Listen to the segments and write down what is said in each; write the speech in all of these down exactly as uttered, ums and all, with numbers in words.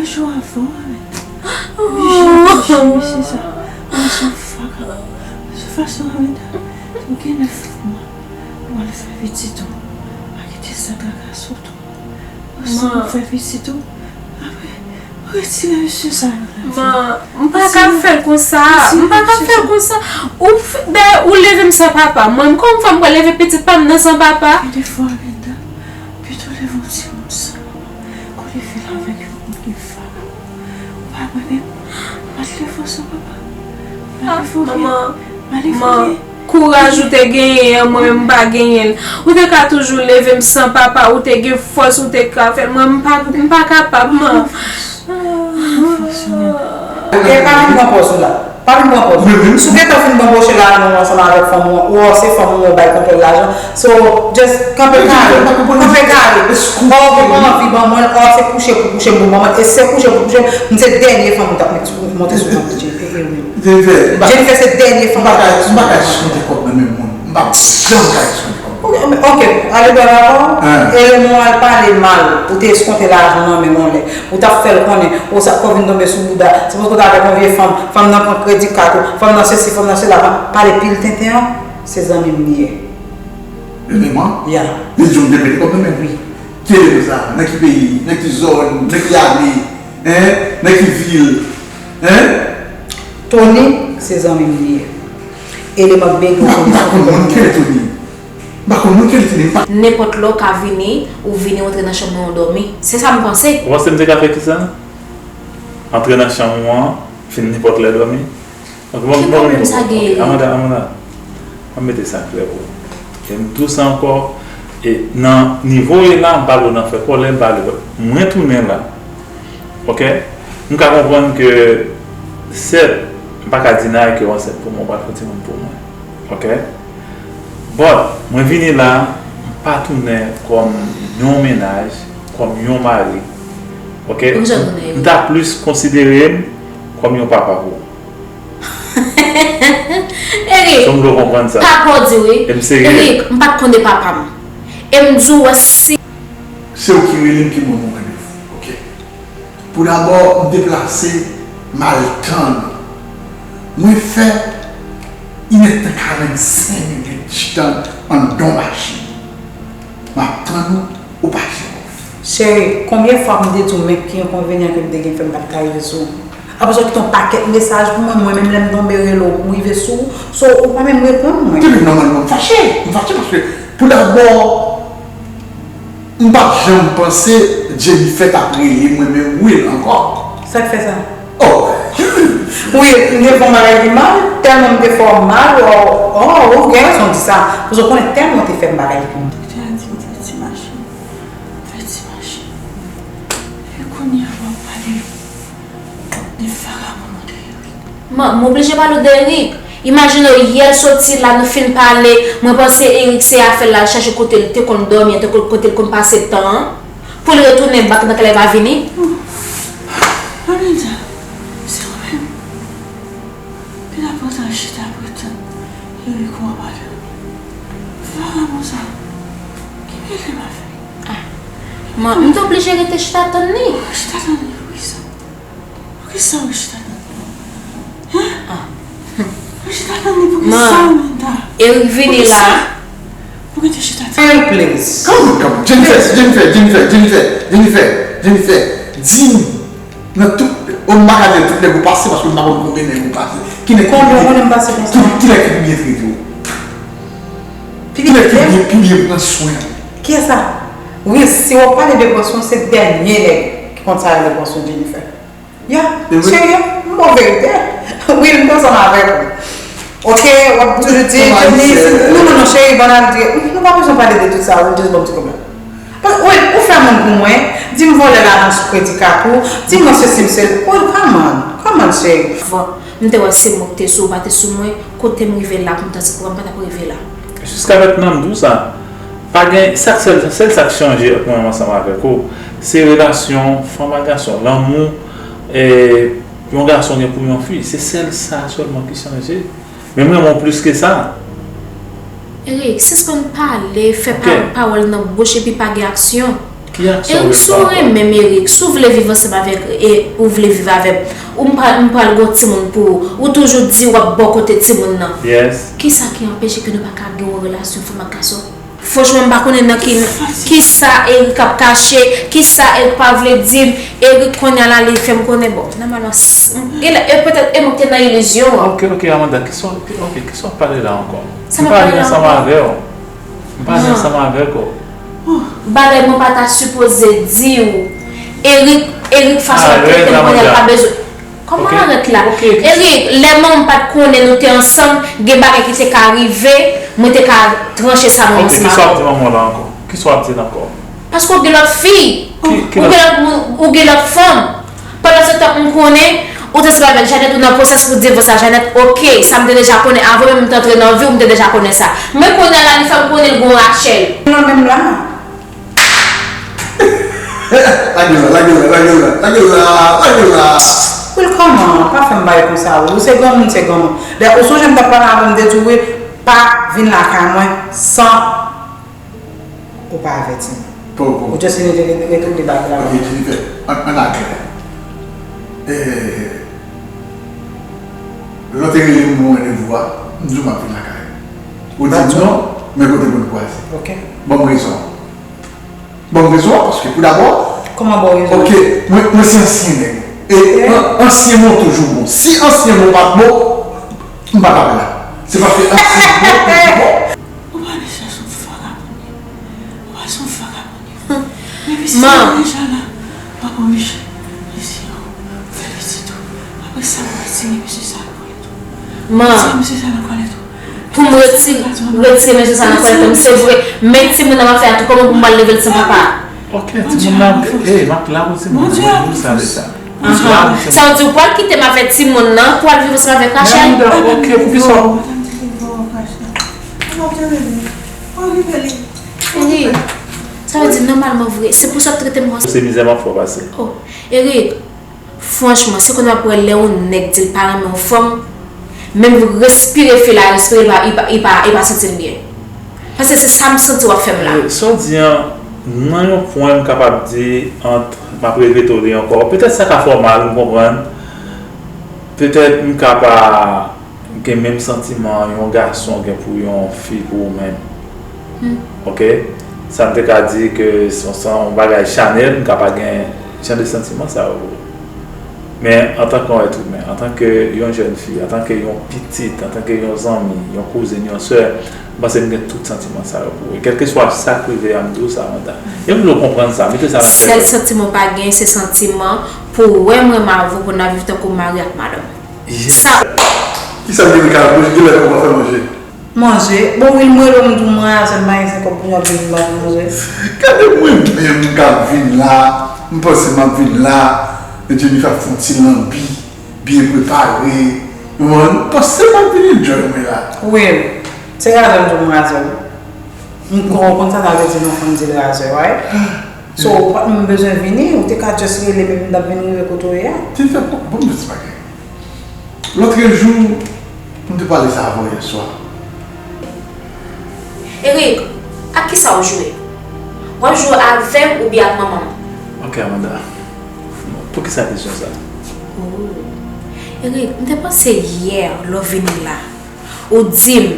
Jou avan, Amanda. Wi, jan w te jere mesye sa. Ou se yon vagabon. Sou fason, Amanda, ou gen nèf mwa. Ou al fè pitit ou. Pa kite sa traka sou tou. Ou san ou fè pitit ou. Apre, ou retire mesye sa yo la. Man, m pa ka fè l konsa. M pa ka fè l konsa. Ou, dayè, ou leve m san papa. Mwen, kòman fè m pral leve pitit pa m nan san papa? Gen de fwa, Amanda, pito leve yon timoun san papa, ke w leve l avèk yon moun ki vagabon. Ou pa wè menm? Maleve w san papa. Maleve w byen. Maleve w byen. Kouraj ou te genyen an, mwen menm m pa genyen l. Ou te ka toujou leve m san papa, ou te gen fòs, ou te ka fè l. Mwen, m pa, m pa kapab, man. Pran fòs. Pran fòs, Amanda. E pa vin pran pòz ou la. Pa vin pran pòz. Mwen menm? Si w gentan fin banboche lajan w ansanm avèk fanm ou an, ou wè se fanm ou an w bay kontwòl lajan. So, just kanpe kare. Kanpe kare. Ò, ou pa anvi ban mwen l, ò, se kouche pou kouche m pou ban mwen l. E se kouche pou kouche m, m se dènye fanm ou t ap met sou, monte sou kont Jennifer. Jennifer se dènye fanm. M pa ka, m pa ka jis konte kòb nan men moun. M p ap janm ka jis konte kòb. Ok, ok, ale dwat avan. Eleman w al pale mal, ou te eskonte lajan nan men l yon lè. Ou t ap fè l konnen, o sa fò vin tonbe sou bouda. Se paske w t avèk yon vye fanm, fanm nan pran kredi kat ou, fanm nan sesi, fanm nan sela, pale pil tenten an, se zanmi m li ye. Eleman? Ya. Li di w m te mete kòb nan men l? Wi. Ki eleman sa? Nan ki peyi? Nan ki zòn? Nan ki ane? Hein? Nan ki vil? Hein? Tony, se zanmi m li ye. Eleman bege w konnen sa. M pa konn moun ki rele Tony. M pa konn moun ki rele Tony. M pa Nenpòt lè w ka vini, ou vini, ou antre nan chanm mwen, ou dòmi. Se sa m panse. Ou panse m te ka fè kisa? Antre nan chanm ou an, fin nenpòt lè dòmi? Donk, bon, ki bon, pwoblèm sa gen, ok, Eric? Amanda, Amanda, ann mete sa klè pou ou. E m di w sa ankò, e nan nivo w ye la, m pa vle w nan fè kòlè, m pa vle w. Mwen tounen la. Ok? M ka konprann ke, sèt, m pa ka deny ke w ansent pou mwen, w pral fè timoun pou mwen. Ok? But, mwen vini la, m pa tounen kòm yon mennaj, kòm yon mari. Ok? Ou jan tounen, wi. M ta plis konsidere m kòm yon papa pou ou. Eric, so m vle w konprann sa. Papa w di wi. E m serye. Eric, m pa t konn de papa m. E m di w wè si. Se ou ki rele m ki ban mwen randevou. Ok. Pou dabò, m deplase, m al tann ou. Mwen fè inèdtan karannsenk minit chita anndan yon machin. M ap tann ou, ou pa janm vini. Cheri, konbyen fwa m te di w menm ki enkonvenyan ke m te gen fè m pa t ka rive sou ou? Apre sa, w kite yon pakèt mesaj pou mwen, mwen menm lè m tonbe rele w pou m rive sou ou, so ou pa menm reponn mwen. Depi nòmalman, m fache. M fache paske, pou dabò, m pa t janm panse Jennifer t ap rele mwen, men Will ankò. Sa k fè sa? Oh! Wi, m te fè yon bagay ki mal, tèlman m te fè w mal, oh, oh, ou gen rezon di sa. Paske w konnen tèlman w te fè m bagay ki mal. Ou te di m fè ti machin, fè ti machin. E kounye a w ap pale de vagabon de Eric. Man, m oblije pale w de Eric. Imajine w, yè l soti la, nou fin pale, mwen panse Eric se afè l al chache kote l te konn dòmi an, te konn, kote l konn pase tan an, pou l retounen back nan kay la, l pa vini. Anita, se ou menm ki t ap antre chita pretann Eric ou an madanm. Vagabon sa, ki mele m avè l? Ah, man, m te oblije rete chita tann li. Chita tann li pou kisa? Poukisa ou chita tann li? Hein? Ah. Ou chita tann li poukisa, Amanda? Eric vini la. Poukisa? Poukisa ou chita tann li? Girl, please. Come on, come on. Jennifer, Jennifer, Jennifer, Jennifer, Jennifer, Jennifer. Di m, nan tout, o, m pa ka di tout nèg ou pase, paske m pa konn konbyen nèg ou pase. Ki nèg ki pi byen, ki, ki nèg ki pi byen trete w? Ki nèg ki pi byen, pi byen pran swen w? Kiyès sa? Wi, si w ap pale de pran swen, se dènye nèg ki konn sa rele pran swen Jennifer. Ya, cheri, m ba w verite. Wi, m te ansanm avèk ou. Ok, w ap toujou di, Jenny, non, non, non, cheri, bann al di, nou pa bezwen pale de tout sa, wi, just ban m ti kòb la. Wi, ou fè moun pou mwen, di m vòlè lajan sou kredi kat ou, di mwen sesi, m sesi. Wi, come on, come on, cheri. Bon, m te wè se mwen ki te sou ou, pa te sou mwen, kote m rive la, pou m ta, pou m pa t ap rive la. Jiska mentnan, m di w sa. Pa gen, sa k sèl, sèl sa k chanje ant mwen menm ansanm avèk ou, se relasyon fanm ak gason, lanmou, e, yon gason gen pou yon fi. Se sèl sa sèlman ki chanje. Men m renmen w plis ke sa. Eric, sispann pale, fè pa-, pawòl nan bouch epi pa gen aksyon. Ki aksyon w vle pran ankò? Eric, si w renmen m, Eric, si w vle viv ansanm avèk, e ou vle viv avè m, ou m pral, m pral gen yon timoun pou ou. Ou toujou di w ap bò kote timoun nan. Yes. Kisa ki anpeche ke nou pa ka gen yon relasyon fanm ak gason? Franchman, m pa konnen nan ki, kisa Eric ap kache, kisa Eric pa vle di m. Eric kounye a la, li fè m konnen, bon, nòmalman, s-, m, genlè, e petèt, e mwen ki te nan ilizyon an. Ok, ok, Amanda, kisa w, ok, kisa w ap pale la ankò? Sa m ap pale la ankò? M pa ale ansanm avè w. M pa ale ansanm avèk ou. Bagay mwen pa ta sipoze di w. Eric, Eric fason l ap trete m kounye a, l pa bezwen. Kòman arèt la? Eric, lè manman m pa t konnen nou te ansanm, gen bagay ki te ka rive, mwen te ka tranche sa mwen menm. Ok, kisa w ap di manman w la ankò? Kisa w ap di l ankò? Paske w gen lòt fi, ou gen lòt moun, ou gen lòt fanm. Pandan se tan, m konnen ou te ansanm avèk Janet, ou nan pwosès pou divòs a Janet, ok, sa m te deja konnen, avan menm m te antre nan vi w, m te deja konnen sa. Men kounye a la, li fè m konnen l gen yon Rachel. Nan menm la. Lage l la, lage l la, lage l la, lage l la, lage l la. Will, kòman? Pa fè m bagay konsa, Will. Ou se granmoun, se granmoun. Dayè, ou sonje m t ap pale avè w, m te di w, Will, pa vin lakay mwen san ou pa avèti m. Poko. Ou just vin rete, rete, rete bak la. Ok, Jennifer, ann, ann al klè. Eh, lè w te rele m pou yon randevou a, m di w m ap vin lakay ou. Ou di m non, men kote pou n kwaze. Ok. Ban m rezon. Ban m rezon an, paske pou dabò. Kòman ban w rezon? Ok, mwen, mwen se ansyen nèg. E an-, ansyen mo toujou bon. Si ansyen mo pa t bon, m pa t ap la. Se paske ansyen mo toujou bon. Ou pa vle chèche yon vagabon. Ou pa se yon vagabon. Men mesye sa deja la. Papa Michel, mesye yo, fè pitit ou. Apre sa, ou retire mesye sa nan kòlèt ou. Retire mesye sa nan kòlèt ou. Pou m reti-, retire mesye sa nan kòlèt ou, se vre. Men timoun nan m ap fè a tou, kòman pou m pral leve l san papa? Ok, timoun nan, eh, m ap la pou timoun nan, m di w sa deja. Ahan. Sa vle di ou pral kite m avèk timoun nan pou al viv ansanm avèk Rachel? Ok, poukisa? Wi. Sa vle di nòmalman vre, se pou sa w ap trete m konsa. Se mizè m ap fè w pase. Oh, Eric, franchman, se kounye a w ap wè lè yon nèg di l pa renmen yon fanm, menm respire fi la respire, li pa, li pa, li pa, li pa santi l byen. Paske se sa m santi w ap fè m la. Eh, sa w di an, nan yon pwen m kapab di ant, m ap repete w li ankò. Petèt sa ka fè w mal, m konprann. Petèt m ka pa gen menm santiman yon gason gen pou yon fi pou ou menm. Hmm. Ok? Sa m te ka di ke se yon, se yon bagay chanèl, m ka pa gen jan de santiman sa yo pou ou. Men antanke yon èt imen, antanke yon jèn fi, antanke yon pitit, antanke yon zanmi, yon kouzin, yon sè, m panse m gen tout santiman sa yo pou ou. E kèlkeswa sa k rive a, m di w sa, Amanda. E m vle w konprann sa, mete sa nan tèt ou. Sèl santiman w pa gen, se santiman pou w wè m renmen avè w, pou n ap viv tankou mari ak madanm. Sa. Kisa m gen kay la? Bouch, genlè kòman fè manje? Manje? Bon, wi, mwen, lè m di w mwen, se m pa gen senk kòb pou m ap vin la pou manje. Gade mwen menm k ap vin la, m panse m ap vin la, e Jennifer ap fè yon ti lanbi, byen prepare. Ou konprann? M panse m ap vin enjoy mwen la. Wi, se razè m di w mwen razè. M konn, konn sa sa vle di nan fanm di l razè, right? So, ou pa t menm bezwen vini, ou te ka just rele m epi m t ap vin rive kote w ye a. Jennifer, bon, bon, m di bagay. Lòtrejou, m te pale sa avè w yèswa. Eric, ak kisa w jwe? W ap jwe avè m oubyen ak manman m? Ok, Amanda. Poukisa kesyon sa? Oh. Eric, m te panse yè, lè w vini la, ou di m,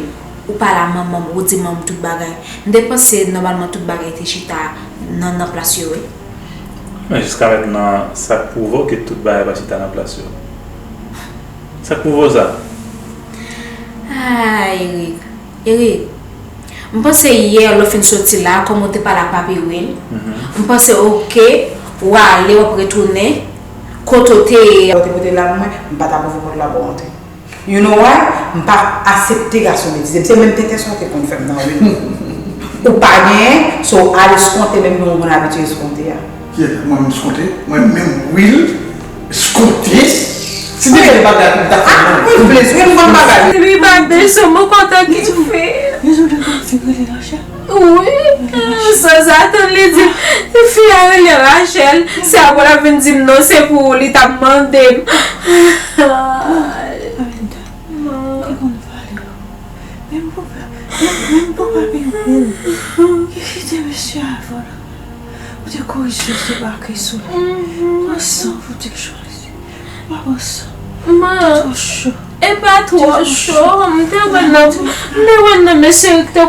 ou pale a manman m, ou di manman m tout bagay. M te panse, nòmalman, tout bagay te chita nan, nan plas yo, wi. Men jiska mentnan, sa k pwouve w ke tout bagay pa chita nan plas yo? Sa k pwouve w sa? Ah, Eric. Eric, m panse yè, lè w fin soti la, kòm ou te pale ak Papi Will, mhm, m panse, ok, w ale, w ap retounen kote w te ye a. Ou te pote la pou mwen, m pa t ap ouvri pòt la pou w antre. You know why? M pa aksepte gason betize. Se menm tenten sa w te konn fè m nan, wi. Ou pa genyen, so al eskonte menm jan w konn abitye eskonte a. Kiyès? Mwen menm eskonte? Mwen menm, Will, eskonte? Si te gen bagay pou m ta fè, non. Ah, Will, please, Will, m konn bagay. Wi, babe, so mwen kontan ki fè. Rezon de konflik rele Rachel. Wi, sanzatann li di, fi a rele Rachel, se apre l ap vin di m non, se pou ou li t ap mande m. Amanda, ki konn valè w. Menm pou, menm, menm pou papi Will, ki kite mesye avè w la. Ou Te korize, te bake sou li. Pran san pou te chwazi. Pa pran san. Man, Twò cho. E pa twò cho, m te wè nan, m te wè nan mesye ki te